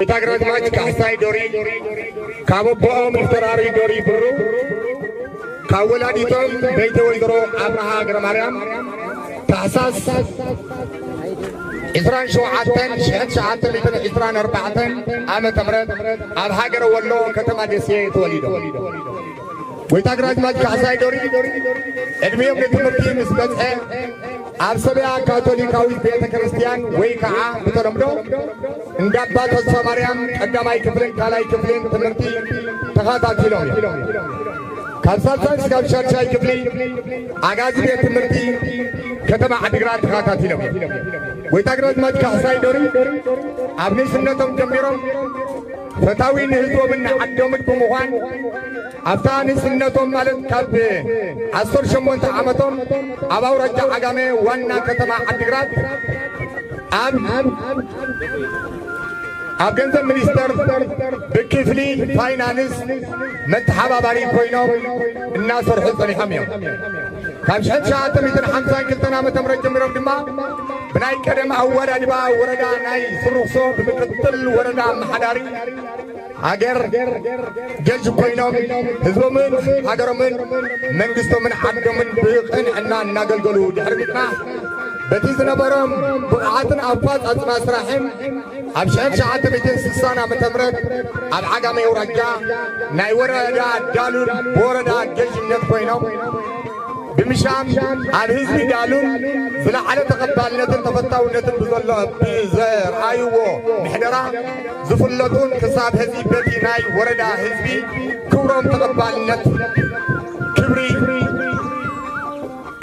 ቤት ኣግራዝማች ካሕሳይ ዶሪ ካብ ኣቦኦም ፊተራሪ ዶሪ ብሩ ካብ ወላዲቶም በይቲ ወይዘሮ ኣብርሃ ገብረማርያም ታሕሳስ ዕስራን ሸውዓተን ሽሕን ትሽዓተ ሚእትን ዕስራን ኣርባዕተን ዓመተ ምህረት ኣብ ሃገረ ወሎ ከተማ ደሴ ተወሊዶም። ጎይታ ግራዝማች ካሕሳይ ዶሪ ዕድሜኦም ንትምህርቲ ምስ በጽሐ ኣብ ሰበያ ካቶሊካዊት ቤተ ክርስቲያን ወይ ከዓ ብተለምዶ እንዳ ኣባ ተስፋ ማርያም ቀዳማይ ክፍልን ካልኣይ ክፍልን ትምህርቲ ተኸታቲሎም እዮም። ካብ ሳልሳይ ክሳብ ሻድሻይ ክፍሊ ኣጋዚ ቤት ትምህርቲ ከተማ ዓዲግራት ተኸታቲሎም እዮም። ጎይታ ግራዝማች ካሕሳይ ዶሪ ኣብ ንእስነቶም ጀሚሮም ፈታዊ ንህዝቦምን ንዓዶምን ብምዃን ኣብታ ንእስነቶም ማለት ካብ ዓሰርተ ሸሞንተ ዓመቶም ኣብ ኣውራጃ ዓጋመ ዋና ከተማ ዓዲግራት ኣብ ኣብ ገንዘብ ሚኒስተር ብክፍሊ ፋይናንስ መተሓባባሪ ኮይኖም እናሰርሑ ጸኒሖም እዮም። ካብ ሽሕን ትሽዓተ ሚእትን ሓምሳን ክልተን ዓመተ ምህረት ጀሚሮም ድማ ብናይ ቀደም ኣወዳድባ ወረዳ ናይ ስሩኽሶ ብምክትል ወረዳ ኣመሓዳሪ ሃገር ገዥ ኮይኖም ህዝቦምን ሃገሮምን መንግስቶምን ዓዶምን ብቕንዕና እናገልገሉ ድሕሪ ምጽናሕ በቲ ዝነበሮም ብቕዓትን ኣፈጻጽማ ስራሕን ኣብ ሽሕን ትሽዓተ ሚእትን ስሳን ዓመተ ምህረት ኣብ ዓጋመ ኣውራጃ ናይ ወረዳ ዳሉል ብወረዳ ገዥነት ኮይኖም ብምሻም ኣብ ህዝቢ ዳሉል ዝለዓለ ተቐባልነትን ተፈታውነትን ብዘሎ ብዘርኣይዎ ምሕደራ ዝፍለጡን ክሳብ ሕዚ በቲ ናይ ወረዳ ህዝቢ ክብሮም ተቐባልነት ክብሪ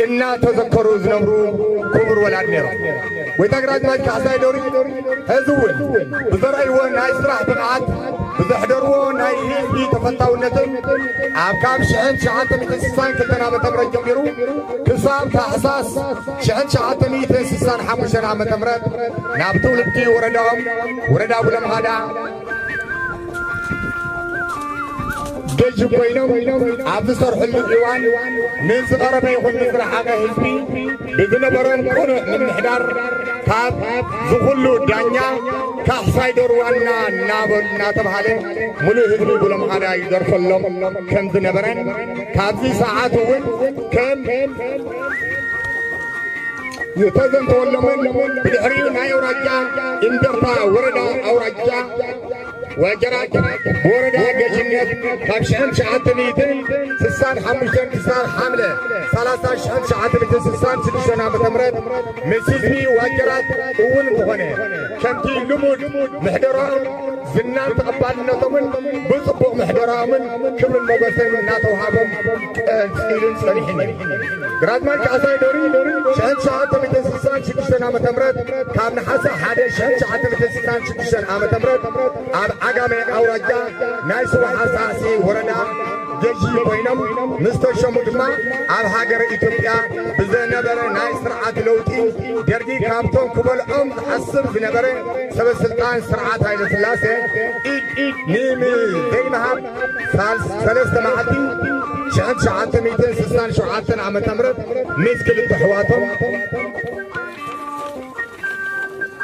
እናተዘከሩ ዝነብሩ ክቡር ወላድ ነይሮም። ጎይታ ግራዝማች ካሕሳይ ዶሪ ሕዚ እውን ብዘርኣይዎ ናይ ስራሕ ብቕዓት ብዘሕደርዎ ናይ ህዝቢ ተፈታውነትን ኣብ ካብ ሽሕን ትሽዓተ ሚእትን ስሳን ክልተን ዓመተ ምህረት ጀሚሩ ክሳብ ታሕሳስ ሽሕን ትሽዓተ ሚእትን ስሳን ሓሙሽተን ዓመተ ምህረት ናብ ትውልዲ ወረዳኦም ወረዳ ቡለምኻዳ ገዥ ኮይኖም ኣብ ዝሰርሕሉ እዋን ንዝቐረበ ይኹን ንዝረሓቐ ህዝቢ ብዝነበሮም ቅኑዕ ምምሕዳር ካብ ዝኹሉ ዳኛ ካሕሳይ ዶር ዋና እናበሉ እናተብሃለ ሙሉእ ህዝቢ ቡለምኻዳ ይደርፈሎም ከም ዝነበረን ካብዚ ሰዓት እውን ከም ዝተዘንተወሎምን ብድሕሪኡ ናይ ኣውራጃ እንደርታ ወረዳ ኣውራጃ ወጀራት ብወረዳ ገዥነት ካብ ሽሕን ትሽዓተ ሚእትን ስሳን ሓሙሽተን ክሳብ ሓምለ ሰላሳ ሽሕን ትሽዓተ ሚእትን ስሳን ሽዱሽተን ዓመተ ምህረት ምስ ህዝቢ ዋጀራት እውን እንተኾነ ከምቲ ልሙድ ምሕደራኦም ዝናን ተቐባልነቶምን ብፅቡቕ ምሕደራኦምን ክብርን ሞገስን እናተውሃቦም ቀፂሉን ፀኒሑን እዩ። ግራዝማች ካሕሳይ ዶሪ ሽሕን ትሽዓተ ሚእትን ስሳን ሽዱሽተን ዓመተ ምህረት ካብ ነሓሰ ሓደ ሽሕን ትሽዓተ ሚእትን ስሳን ሽዱሽተን ዓመተ ምህረት ኣብ ዓጋመ ኣውራጃ ናይ ስውሓት ሳዕሲ ወረዳ ገዢ ኮይኖም ምስ ተሸሙ ድማ ኣብ ሃገረ ኢትዮጵያ ብዝነበረ ናይ ስርዓት ለውጢ ደርጊ ካብቶም ክበልዖም ዝሓስብ ዝነበረ ሰበ ስልጣን ስርዓት ሃይለ ስላሴ ኢድ ኢድ ንምዘይምሃብ ሳልስ ሰለስተ መዓልቲ ሽሕን ትሽዓተ ሚእትን ስሳን ሸውዓተን ዓመተ ምህረት ምስ ክልተ ኣሕዋቶም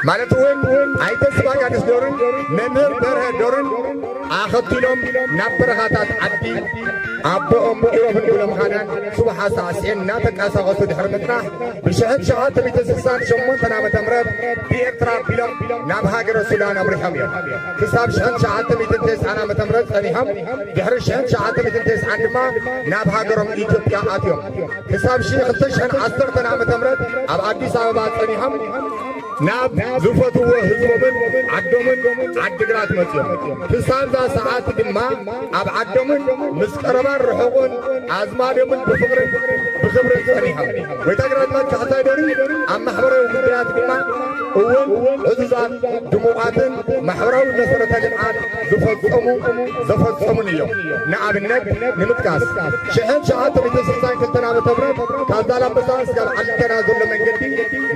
ማለት እውን ኣይተ ስባጋድስ ዶርን መምህር በርሀ ዶርን ኣኸቲሎም ናብ በረኻታት ዓዲ ኣቦኦም ኢሮብን ጉለምኻዳን ስቡሓ ሳዕስዒን እናተንቀሳቐሱ ድሕሪ ምጽናሕ ብሽሕን ትሽዓተ ሚእትን ስሳን ሸሞንተን ዓመተ ምህረት ብኤርትራ ኣቢሎም ናብ ሃገረ ሱዳን ኣምሪሖም እዮም። ክሳብ ሽሕን ትሽዓተ ሚእትን ተስዓን ዓመተ ምህረት ጸኒሖም ድሕሪ ሽሕን ትሽዓተ ሚእትን ተስዓን ድማ ናብ ሃገሮም ኢትዮጵያ ኣትዮም። ክሳብ ሺ ክልተ ሽሕን ዓሰርተን ዓመተ ምህረት ኣብ ኣዲስ ኣበባ ጸኒሖም ናብ ዝፈትዎ ህዝቦምን ዓዶምን ዓዲግራት መጽዮም። ክሳብ እዛ ሰዓት ድማ ኣብ ዓዶምን ምስ ቀረባን ርሑቕን ኣዝማዶምን ብፍቕርን ብኽብርን ጸኒሖም። ጎይታ ግራዝማች ካሕሳይ ዶሪ ኣብ ማሕበራዊ ጉዳያት ድማ እውን ዕዙዛት ድሙቓትን ማሕበራዊ መሰረተ ልምዓት ዝፈጸሙ ዘፈጸሙን እዮም። ንኣብነት ንምጥቃስ ሽሕን ትሽዓተ ሚእትን ስሳን ክልተን ዓመተ ምህረት ካብ ዛላምበሳ እስካብ ዓሊተና ዘሎ መንገዲ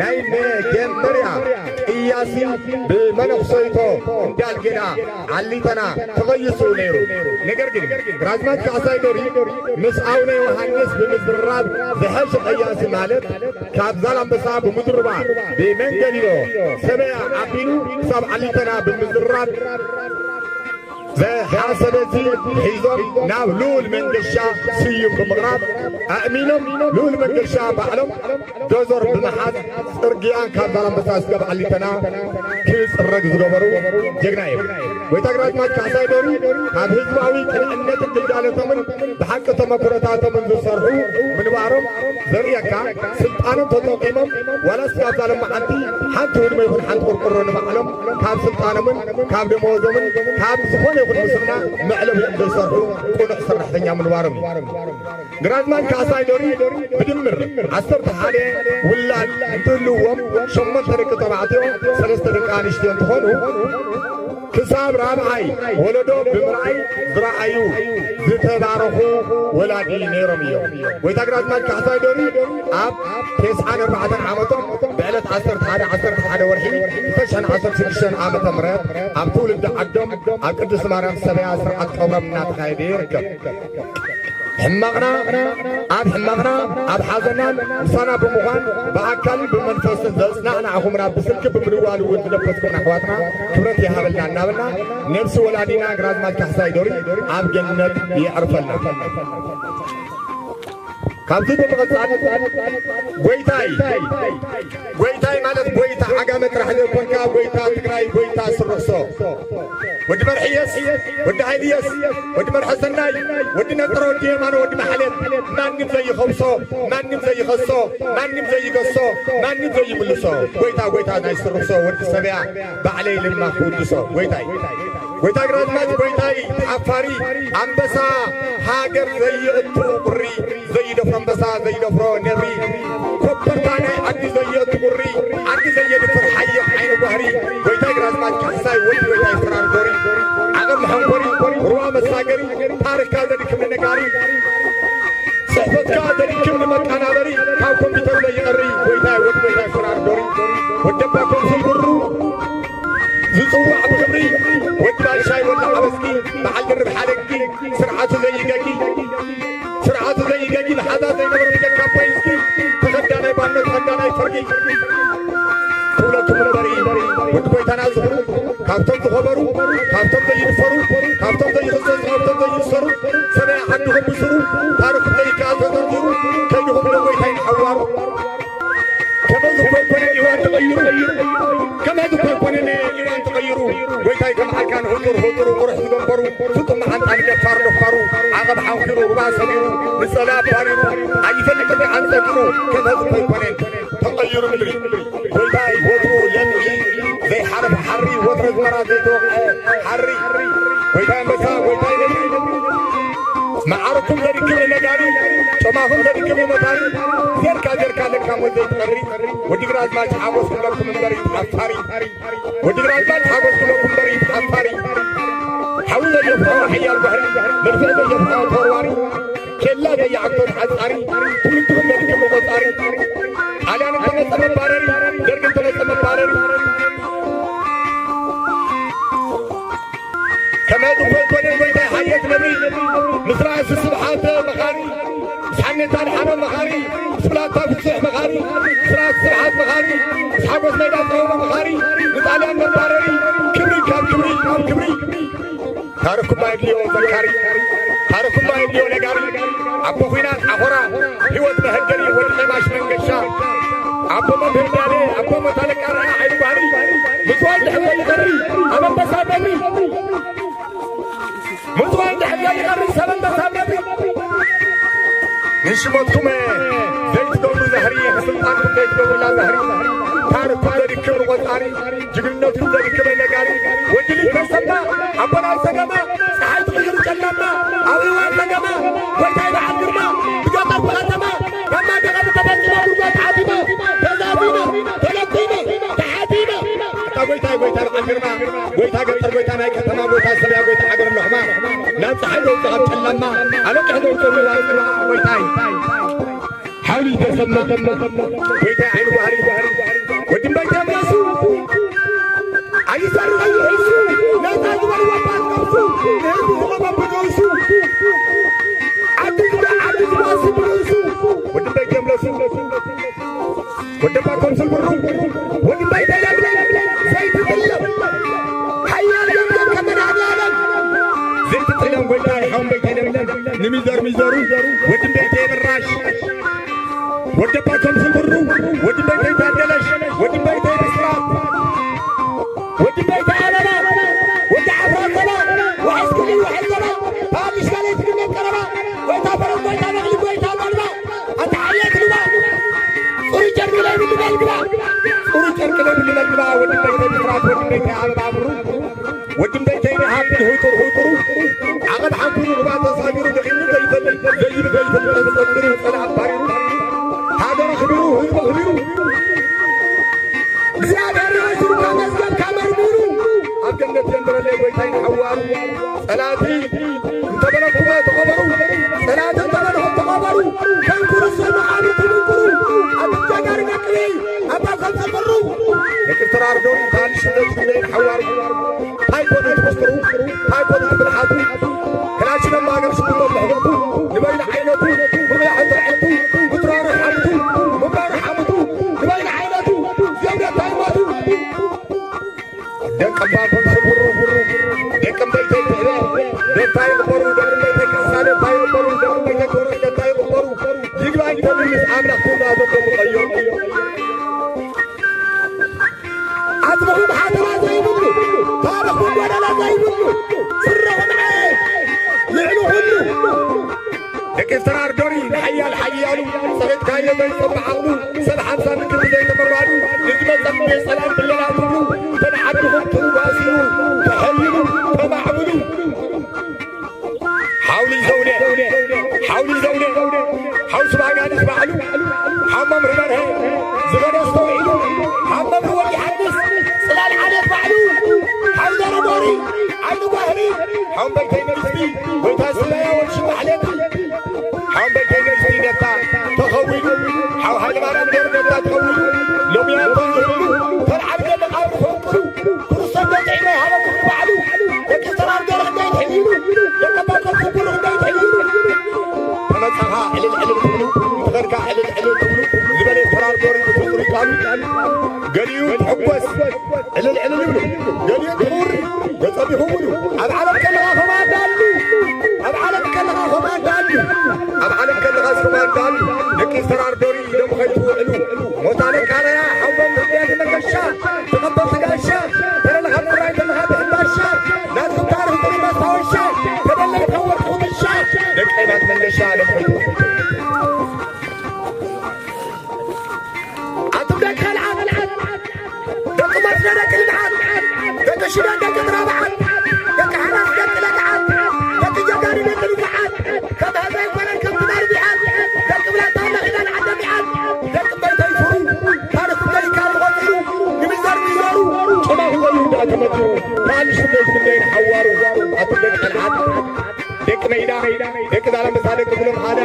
ናይ መጀመርያ ቅያሲ ብመነኽሰይቶ እንዳልጌና ዓሊተና ተቐይሱ ነይሩ። ነገር ግን ግራዝማች ካሕሳይ ዶሪ ምስ ኣቡነ ዮሃንስ ብምዝርራብ ዝሐሸ ቀያሲ ማለት ካብ ዛላምበሳ ብምድርባ ብመንገሊሎ ሰበያ ኣቢሉ ክሳብ ዓሊተና ብምዝርራብ ዝሓሰበቲ ሒዞም ናብ ልኡል መንገሻ ስዩም ብምቕራብ ኣእሚኖም ልኡል መንገሻ ባዕሎም ዶዞር ብምሓዝ ጽርግያን ካብ ዛላምበሳ ስጋብ ዓሊተና ክጽረግ ዝገበሩ ጀግና እዮም። ጎይታ ግራዝማች ካሕሳይ ዶሪ ካብ ህዝባዊ ቅንዕነትን ግልጋሎቶምን ብሓቂ ተመክሮታቶምን ዝሰርሑ ምንባሮም ዘርእየካ፣ ስልጣኖም ተጠቂሞም ዋላ ስጋብ ዛሎም መዓልቲ ሓንቲ ህድሞ ይኹን ሓንቲ ቆርቆሮ ንባዕሎም ካብ ስልጣኖምን ካብ ደመወዞምን ካብ ዝኾነ ይኹን ሙስና መዕለቢኦም ዘይሰርሑ ቅኑዕ ሰራሕተኛ ምንባሮም እዩ። ግራዝማች ካሕሳይ ዶሪ ብድምር ዓሰርተ ሓደ ውላድ እንትህልዎም ሸሞንተ ደቂ ተባዕትዮ ሰለስተ ደቂ ኣንስትዮ እንትኾኑ ክሳብ ራብዓይ ወለዶ ብምርኣይ ዝረኣዩ ዝተባረኹ ወላዲ ነይሮም እዮም። ጎይታ ግራዝማች ካሕሳይ ዶሪ ኣብ ተስዓን ኣርባዕተን ዓመቶም ብዕለት ዓሰርተ ሓደ ዓሰርተ ሓደ ወርሒ ክልተ ሽሕን ዓሰርተ ሽዱሽተን ዓመተ ምህረት ኣብ ትውልዲ ዓዶም ኣብ ቅድስቲ ማርያም ሰበያ ስርዓት ቀብሮም እናተኻየደ ይርከብ። ሕማቕና ኣብ ሕማቕና ኣብ ሓዘናን ምሳና ብምዃን ብኣካልን ብመንፈስን ዘጽናዕናዕኹምና ብስልኪ ብምድዋል እውን ዝደበስኩም ኣሕዋትና ክብረት ይሃበልና እናበልና ነብሲ ወላዲና ግራዝማች ካሕሳይ ዶሪ ኣብ ገነት የዕርፈልና። ካብዚ ብምቕጻል ጎይታይ፣ ጎይታይ ማለት ጎይታ ዓጋመ ጥራሕ ዘይኮንካ፣ ጎይታ ትግራይ፣ ጎይታ ስርሕሶ፣ ወዲ መርሕየስ፣ ወዲ ሃይልየስ፣ ወዲ መርሐሰናይ፣ ወዲ ነጸረ፣ ወዲ የማነ፣ ወዲ ማሕሌት፣ ማንም ዘይኸብሶ፣ ማንም ዘይኸሶ፣ ማንም ዘይገሶ፣ ማንም ዘይምልሶ፣ ጎይታ፣ ጎይታ ናይ ስርሕሶ፣ ወዲ ሰበያ፣ ባዕለይ ልማ ክውድሶ፣ ጎይታይ። ጎይታ ግራዝማች፣ ጎይታይ ተሓፋሪ፣ ኣንበሳ ሃገር ዘየእቱ ቁሪ፣ ዘይደፍሮ ኣንበሳ፣ ዘይደፍሮ ነብሪ፣ ኮበርታ ናይ ዓዲ ዘየእቱ ቁሪ፣ ዓዲ ዘየድፍር ሓየት ዓይኒ ጓህሪ፣ ጎይታይ ግራዝማች ካሕሳይ ወዲ ጎይታይ ሰራር ዶሪ፣ ዓቐብ መሐንኮሪ፣ ሩባ መሳገሪ፣ ታሪኽካ ዘድክም ንነጋሪ፣ ጽሕፈትካ ዘድክም ንመቃናበሪ፣ ካብ ኮምፒውተር ዘይቐሪ፣ ጎይታይ ወዲ ጎይታይ ሰራር ዶሪ፣ ወደባ ኮንሱል ብሩ፣ ዝጽዋዕ ብኽብሪ፣ ወዲ ባልሻይ ወዲ ሓበስኪ፣ በዓል ድርብ ሓለንጊ፣ ስርዓቱ ዘይገጊ፣ ስርዓቱ ዘይገጊ፣ መሓዛ ዘይነበሩ ብጀካ ባይስኪ፣ ተኸዳናይ ባኖ፣ ተኸዳናይ ፈርጊ፣ ክብለኩም እምበሪ፣ ወዲ ጎይታና ዝኽሩ፣ ካብቶም ዝኸበሩ፣ ካብቶም ዘይድፈሩ፣ ካብቶም ዘይኽሰሱ፣ ካብቶም ዘይእሰሩ፣ ሰበያ ዓድኹም ብስሩ፣ ታሪኹም ዘይከኣል ተዘርዚሩ፣ ከይድኹም ንጎይታይ ንሓዋሩ። ከመዚ እኮ ኣይኮነን ኢዋን ተቐይሩ። ከመዚ እኮ ኣይኮነን ኢዋን ተቐይሩ። ጎይታይ ከም ዓርካን ህጡር ህጡሩ፣ ቁሩሕ ዝገንበሩ፣ ፍጡም መዓንጣን ደፋር ደፋሩ፣ ዓቐብ ሓንኪሩ፣ ሩባ ሰቢሩ፣ ንጸላ ኣባሪሩ፣ ኣይፈልጥን ከዓን ጸንቂሩ። ከመዚ እኮ ኣይኮነን ተቐይሩ ምድሪ። ጎይታይ ወትሩ ለምዒ ዘይሓለፈ ሓሪ፣ ወትረ ዝመራ ዘይተወቕዐ ሓሪ። ጎይታይ ኣንበሳ፣ ጎይታይ ነብሪ። መዓርኩም ዘድክም ንነጋሪ፣ ጮማኹም ዘድክም ንመታሪ፣ ዘርካ ዘርካ ለካ ሞት ዘይትቐሪ። ወዲ ግራዝማች ሓጎስ ክብለኩም እምበር ይትሓፋሪ። ወዲ ግራዝማች ሓጎስ ክብለኩም እምበር ይትሓፋሪ። ሓዊ ዘየፍርሖ ሓያል ባሕሪ፣ መድፍዕ ዘየፍርሖ ተወርዋሪ፣ ኬላ ዘየዓግቶ ተዓጻሪ፣ ትውልድኹም ዘድክም ቆጻሪ። ጣልያን እንተመጸ መባረሪ፣ ደርጊ እንተመጸ መባረሪ። ከመዚ እኮ ኣይኮነን ጎይታይ ሓየት ነብሪ፣ ምስ ራእሲ ስብሓት መኻሪ፣ ምስ ሓኔታ ኣድሓኖም መኻሪ፣ ምስ ብላታ ፍጹሕ መኻሪ፣ ምስ ራእሲ ስብሓት መኻሪ፣ ምስ ሓጎስ ሜዳ ጸወባ መኻሪ፣ ንጣልያን መባረሪ፣ ክብሪ ካብ ክብሪ ካብ ክብሪ። ታሪኽኩም ኣየድልዮ ዘካሪ፣ ታሪኽኩም ኣየድልዮ ነጋሪ። ኣቦ ኲናት ዓኾራ፣ ህይወት መሀደሪ፣ ወዲ ቐማሽ መንገሻ፣ ኣቦ መምህር ዳሌ፣ ኣቦ ሞት ኣለቃ ረኣ ዓይኒ ጓህሪ፣ ምጽዋይ ድሕሪ ይቐሪ፣ ኣብ ኣንበሳ ነብሪ። ምጽዋይ ድሕሪ ይቐሪ፣ ሰብ ኣንበሳ ነብሪ። ንሽሞትኩም ዘይትገብሩ ዛህሪ፣ ንስልጣንኩም ዘይትገብሩላ ዛህሪ፣ ታሪኽኩም ዘድክም ቆጻሪ፣ ጅግንነትኩም ዘድክም ነጋሪ፣ ወጅሊት ተሰማ፣ ኣቦና ሰገማ፣ ፀሓይ ትቕይር ጨለማ፣ ኣብ እዋን ለገማ፣ ጎይታይ በዓል ግርማ፣ ብገጠር ብኸተማ፣ ካብ ማደቐ ተፈጺማ፣ ጉድጓድ ተሓቲማ፣ ተዛዚማ፣ ተለኪማ፣ ተሓቲማ። ኣታ ጎይታይ፣ ጎይታይ በዓል ግርማ፣ ጎይታ ገጠር፣ ጎይታ ናይ ከተማ፣ ጎይታ ሰብያ፣ ጎይታ ሃገር ሎሕማ፣ ናብ ፀሓይ ደውፅእ ካብ ጨለማ፣ ኣለቅሕ ደውፅእ ሩባ ፅማ፣ ጎይታይ። ሓውሊ ተሰማ፣ ጎይታይ ዓይኒ ጓህሪ፣ ወዲ እምባይታ መሱ፣ ሚዘር ሚዘሩ ወዲ ቤተይ ብራሽ ወዲ ኣባ ከምስል ብሩ ወዲ ቤተይ ታደለሽ ወዲ ቤተይ ብስራት ወዲ ቤተይ ኣበባ ወዲ ዓፍራ ዘባ ወሐስክሊ ወሐዘባ ታሚሽካለይ ትግነት ቀረባ ጎይታ ፈረስ ጎይታ ነኽሊ ጎይታ ባልባ ኣንተ ሓየት ልባ ጽሩይ ጨርቂ ለይብሉ ለልግባ ጽሩይ ጨርቂ ለይብሉ ለልግባ ወዲ ቤተይ ብስራት ወዲ ቤተይ ኣበባ ብሩ ወዲ ቤተይ ንሃብ ሁጡር ሁጡሩ ዓቐብ ሓንኩሩ ሩባ ተሳቢሩ ደኺሙ ዘይፈልጥ ዘይብል ዘይፈልጥ ተጸንቢሩ ጸላእ ኣባሪሩ ሃገሩ ኣኽቢሩ ህዝቡ ኣኽቢሩ እግዚኣብሔር ይወስድካ መዝገብካ መርሚሩ ኣብ ገነት የንብረለይ ጎይታይ ንሓዋሩ ጸላቲ እንተበለኩመ ተቐበሩ ጸላቲ እንተበለኹም ተቐበሩ ከም ክርስቶስ መቓብር ትምንክሩ ኣብ እጃጋሪ ደቅበይ ኣባ ከም ዘበሩ ደቂ ተራርዶ ታልሽ ዘይትብለይ ንሓዋሩ እንታይ ኮነ ትመስክሩ እንታይ ኮነ ትብልሓቱ ክላሽነ ማገር ሽጉጦ ብሕብቱ ንበይነ ዓይነቱ ብብያሐ ስርዐቱ ምጥራሩ ሓምቱ ምብራሩ ሓምቱ ንበይነ ዓይነቱ ዘውደ ታይሞቱ ደቂ ኣባቶም ስውሩ ደቂ እምበይተይ ትሕበ ደታ ይቕበሩ ደቂ እምበይተይ ካሕሳ ደታ ይቕበሩ ደቂ እምበይተይ ኮረስ ደታ ይቕበሩ ይግባኝ ተብል ምስ ኣምላኽ ትእዛዞም ተምቐዮም ዓጽምኹም ሓተላ ዘይብሉ ታሪኽኩም ጎደላ ዘይብሉ ስረኹም ዓየ ልዕሊ ኩሉ ደቂ ዝተራር ዶሪ ንሓያል ሓያሉ ጸሬትካዮ ዘይጸብ ዓቕሉ ሰብ ሓምሳ ምክሪ ዘይተመራዱ ንዝመጸ ቤት ሰላም ብለላ ትብሉ እተን ዓድኹም ትዋስዩ ተሐይሉ ተማዕብሉ ሓውሊ ዘውደ ሓውሊ ዘውደ ሓው ስባጋድስ ባዕሉ ሓው መምህር በርሀ ዝኸደ ኣስተውዒሉ ሓው መምህር ወዲ ሓድስ ጽላል ዓሌት ባዕሉ ሓው ዘረዶሪ ዓይኒ ጓህሪ ሓው በይተይ መንግስቲ ጎይታ ስለያ ወልሽ ማሕሌት ሓው በይተይ መንግስቲ ነታ ተኸዊሉ ሓው ሃይለማርያም ገር ነታ ተኸዊሉ ሎሚያቶ ዝህሉ ተልዓብ ዘለቓ ፈንቅሉ ክርስቶስ በጥዒ ናይ ሃበኩም ንባዕሉ ደቂ ዝተራር ገር እንዳይትሕይሉ ደቂ ኣባቶም ስጉር እንዳይትሕይሉ ተመጻኻ ዕልል ዕልል ትብሉ ተኸድካ ዕልል ዕልል ትብሉ ዝበለ ዝተራር ገር ትጽሩ ይቃሉ ገሊኡ ትሕጎስ ዕልል ዕልል ይብሉ ገሊኡ ትውሪ ገጸቢኹ ይብሉ ኣብ ዓለም ከለኻ ኮማንዳ ኣሉ ኣብ ዓለም ከለኻ ኮማንዳ ኣሉ ኣብ ዓለም ከለኻ ኮማንዳ ኣሉ ደቂ ዝተራር ዶሪ ኢሎም ኸይትውዕሉ ሞት ኣለቃለያ ሓወን ርድያት መገሻ ተቐበልቲ ጋሻ ተለኻ ጥራይ ተለኻ ብሕባሻ ናትኩም ታሪኽ ጥሩ ማስታወሻ ተደለይ ተወርኩ ምሻ ደቀይናት መለሻ ለምሕቱ ኣቱም ደቂ ኸልዓት ደቂ መስኖ ደቂ ልምዓት ደቂ ሽዳ ደቂ ጥራብዓት ደቂ ሓራስ ደቂ ለግዓት ደቂ ጀጋሪ ደቂ ልምዓት ከም ህበይ ኮነን ከም ትማር ቢዓት ደቂ ብላታ ለኺዳን ዓደ ቢዓት ደቂ በይተይ ፍሩ ታሪኽ ደሊካ ዝቖጺሩ ንምዘር ሚዘሩ ጭማ ክበሉ እንዳተመትሩ ታንሽ ስደት ምንደይን ሓዋሩ ኣቱም ደቂ ኸልዓት ደቂ መይዳ ደቂ ዛላምበሳ ደቂ ብሎም ሓዳ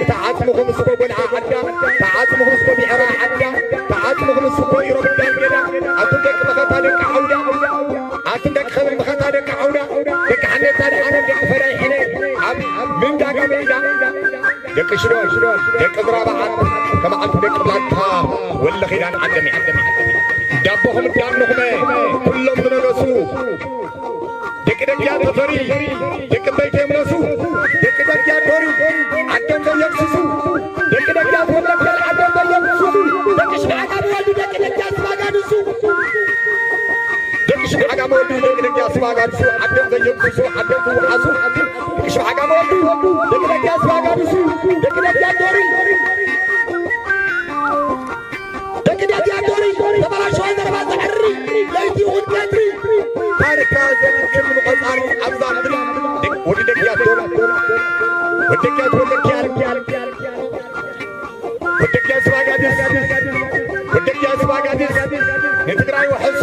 እታ ዓጽምኹም እስኮ ጎልዓ ዓዳ እታ ዓጽምኹም እስኮ ብዕራ ዓዳ እታ ዓጽምኹም እስኮ ኢሮብ ዳንገዳ ኣቱም ደቂ መኸታ ደቂ ዓውዳ ኣቱም ደቂ ኸብል መኸታ ደቂ ዓውዳ ደቂ ሓኔታ ደሓነ ደቂ ፈዳይ ሕነ ኣብ ምንዳጋ መይዳ ደቂ ሽዶን ደቂ ዝራባዓት ከመዓልቲ ደቂ ብላታ ወለ ኺዳን ዓደሚ ዳቦኹም ዳንኹመ ኩሎም ዝነገሱ ደቂ ደጊያ ተፈሪ ደቂ በይተ የምለሱ ደቂ ደጊያ ዶሪ ዓደም ዘየብስሱ ደቂ ደጊያ ተወለድያን ዓደም ዘየብስሱ ደቂ ሽምዓጋ መወልዱ ደቂ ደጊያ ስባጋድሱ ደቂ ሽምዓጋ መወልዱ ደቂ ደጊያ ስባጋድሱ ዓደም ዘየብስሱ ዓደም ዝወሓሱ ደቂ ሽምዓጋ መወልዱ ደቂ ደጊያ ስባጋድሱ ደቂ ደጊያ ዶሪ ደቂ ደጊያ ዶሪ ተበላሸዋ ዘረባ ዘዕሪ ለይቲ ይኹን ቀትሪ ታሪኽካ ዘንግር ንቆጻሪ ኣብዛ ምድሪ ወዲ ደጊያ ዶሪ ወዲ ደጊያ ተወለድኪያ ወዲ ደጊያ ስባጋድስ ወዲ ደጊያ ስባጋድስ ንትግራይ ውሐሱ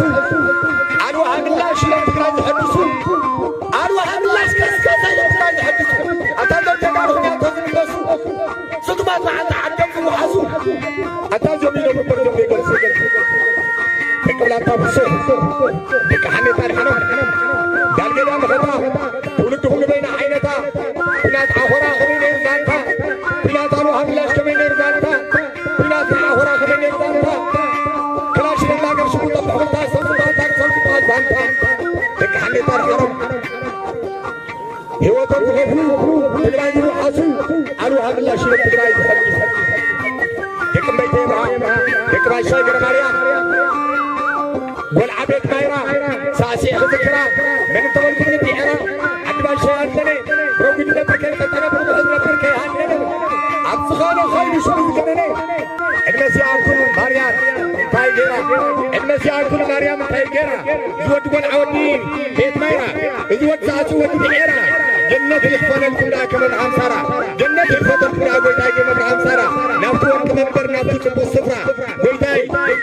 ኣልዋሃ ምላሽ ኢሎም ትግራይ ዝሐድሱ ኣልዋሃ ምላሽ ከስከሰ ኢሎም ትግራይ ዝሐድሱ ኣታ ዘተጋሩ ክያቶ ዝልበሱ ስጡማት መዓልቲ ዓዶም ዝወሓሱ ኣታ እዚኦም ኢሎም እምበር እዞም ዘይገልጹ ደቂ ብላታ ብሶ ደቂ ሓኔታ ድሓኖም ዳልገዳ መኸታ ትውልድኹም ንበይና ዓይነታ ኲናት ዓኾራ ከመይ ነይሩ ዛንታ ኲናት ኣልዋሃ ምላሽ ከመይ ነይሩ ዛንታ ኲናት ናይ ዓኾራ ከመይ ነይሩ ዛንታ ክላሽ ነላገር ሽጉጥ ኣብ ሕኹምታ ሰብስታ ታክሰል ዝበሃል ዛንታ ደቂ ሓኔታ ድሓኖም ህይወቶም ዝኸፍሉ ትግራይ ዝወሓ ኣሱ ኣሉ ሃብላ ሽረ ትግራይ ዝፈልጥ ደቂ እመይተይ እብርሃም፣ ደቂ ባሻይ ገረ ማርያም፣ ጎልዓ ቤት ማይራ፣ ሳዕሲዕ ክዝክራ፣ መን እንተበልኩም ንዲዕራ፣ ዓዲ ባሻይ ኣንተነ፣ ረጒድ ነበር ከይቀጠነ፣ ብርቡሕ ነበር ከይሃነነ፣ ኣብ ዝኾነ ኸይዱ ሽሙ ዝገነነ፣ ዕድመ ሲኣኩሉ ማርያም እንታይ ገይራ? ዕድመ ሲኣኩሉ ማርያም እንታይ ገይራ? እዚ ወዲ ጎልዓ ወዲ ቤት ማይራ፣ እዚ ወዲ ሳዕሲዕ ወዲ ዲዕራ፣ ገነት ይኽፈለልኩም ደኣ ከም ኣብርሃም ሳራ፣ ገነት ይኽፈተልኩም ደኣ ጎይታይ ከም ኣብርሃም ሳራ፣ ናብቲ ወርቂ መንበር፣ ናብቲ ጽቡቕ ስፍራ፣ ጎይታይ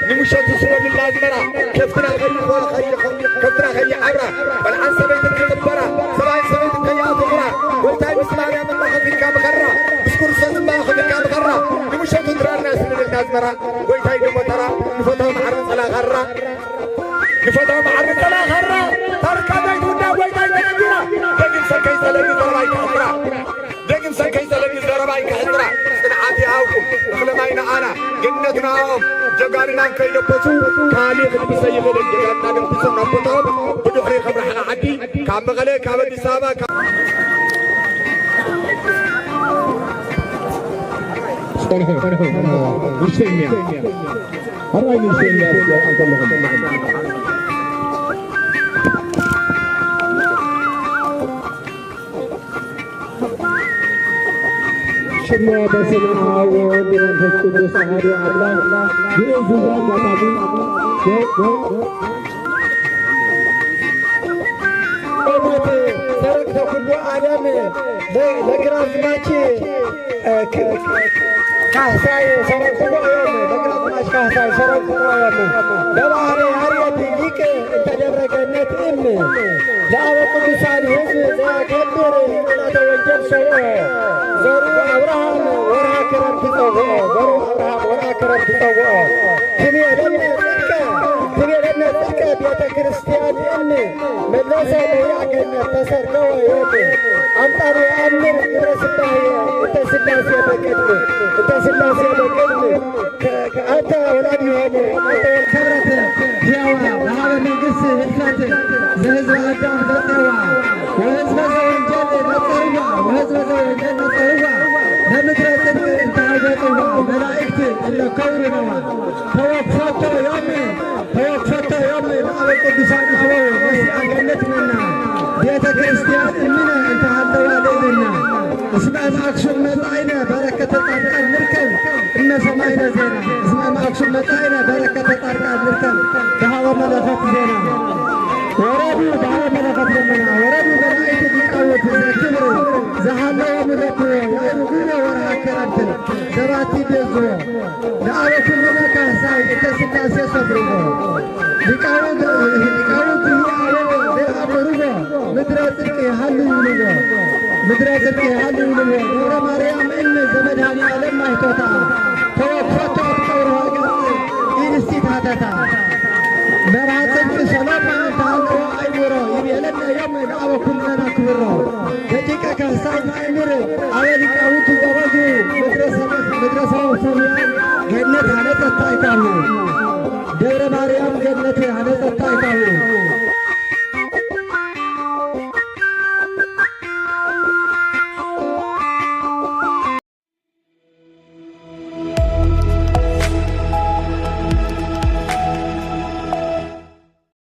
ንምሸቱ ስረሉ ኣዝመራ፣ ከፍትና ከይኾ-፣ ከይ-፣ ከይ-፣ ከፍትና ከይዓብራ፣ ቆልዓን ሰበይትን ክጥበራ፣ ሰብኣይን ሰበይትን ከይኣተኹራ፣ ጎይታይ ምስ ማርያም እማ ከፊልካ ምኸራ፣ ምስ ክርስቶስ እማ ከፊልካ ምኸራ፣ ንምሸቱ ድራርና ስንልና ኣዝመራ፣ ጎይታይ ደሞ ተራ፣ ንፈታዊ መዓር ጸላኸራ፣ ንፈታዊ መዓር ጸላኸራ፣ ታሪካ ዘይትውዳ ጎይታይ ተነጊራ፣ ደጊም ሰከይ ጸለኒ ዘረባይ ከሕፍራ። ደጊም ሰከይ ጸለኒ ዘረባይ ከሕጽራ፣ ጽንዓት ይሃብኩም፣ እኽለ ማይ ንኣና፣ ገነት ንኣኦም፣ ጀጋኑና ከይደበሱ፣ ካሊእ ክድብሰ ይኽእልን፣ ጀጋኑና ደቢሶም ናብ ቦታኦም፣ ብድሕሪ ከም ርሕቐ ዓዲ፣ ካብ መቐለ፣ ካብ ኣዲስ ኣበባ፣ ካብ ጸንሑ፣ ጸንሑ፣ ንእሽተይ እኒኣ። ኣራይ ንእሽተይ እኒኣ፣ እስኪ ኣንተለኹም። ሽማ በስመ አብ ወወልድ ወመንፈስ ቅዱስ አሐዱ አምላክ። ግዕዝ እዚ አጋጣሚ ሞት ሰረቅተ ኩሉ ዓለም ለ-፣ ለግራዝማች፣ እ፣ ክ-፣ ካህሳይ ሰረቅዎ እዮም። ለግራዝማች ካህሳይ ሰረቅዎ እዮም። ለበዓለ ያሬድ ሊቅ እንተ ደብረ ገነት እም ለአበ ቅዱሳን ሕዝብ ዘያከብር ጸሎተ ወንጌል ሰብኦ ዘሩ አብርሃም ወርሃ ክረምት ጸውኦ፣ ዘሩ አብርሃም ወርሃ ክረምት ጸውኦ። ትቤለነ ጽድቀ፣ ትቤለነ ጽድቀ ቤተ ክርስቲያን እም መለሰ በውያ ገነት ተሰርገወ ዮም። አምጣነ የአምር ግብረ ስባሄ እንተ ሥላሴ በቅድም፣ እንተ ሥላሴ በቅድም። አንተ ወላዲሆሙ አንተ ወልድ ክብረት ሕያዋ ለሀበ መንግሥት ህልፈት ዘህዝበ አዳም ዘጽዋ ወህዝበ ዘወንጌል ነጸርዋ ወህዝበ ዘወንጌል ነጸርዋ ለምድረ ጽድቅ እንተ ሀወጽዋ መላእክት እለ ከውሩ ነዋ። ተወክፈቶ ዮም፣ ተወክፈቶ ዮም ለአበ ቅዱሳን አበው ነሲአ ገነት መና ቤተ ክርስቲያን እምነ እንተ ሀለዋ ልእልና እስመ እምአክሱም መጻኢነ በረከተ ጻድቃን ንርከብ እመ ሰማይነ ዜና። እስመ እምአክሱም መጻኢነ በረከተ ጻድቃን ንርከብ። በሃበ መለኸት ዜና ወረዱ፣ በሃበ መለኸት ደመና ወረዱ። መላእክት ሊቃውንት ዘክብር ዘሃለወ ምረክቦ ያእርጉነ ወርሃ ከረምት ዘባቲ ቤዞ ለአበ ኩልነ ካህሳይ እተ ሥላሴ ሰብርዎ። ሊቃውንት፣ ሊቃውንት ይአበው ዘአምርዎ ምድረ ጽድቅ ይሃሉ ይብልዎ። ምድረ ጽድቅ ይሃሉ ይብልዎ። ገብረ ማርያም እም ዘመድኃኔ ዓለም ማይቶታ ተወክፈቶ ትቀብሮ ገጽ ኢንስቲት ሃተታ። መርሃ ጽድቅ ሰሎሞን ተሃለወ አይምሮ ይቤለነ ዮም ለአበ ኩልነ ክብሮ። ደቂቀ ካህሳይ ማእምር አበ ሊቃውንት ዘበዙ ምድረ ሰ-፣ ምድረ ሰውፉምያን ገነት ሃነጸታ ይታሁ። ደብረ ማርያም ገነት ሃነጸታ ይታሁ።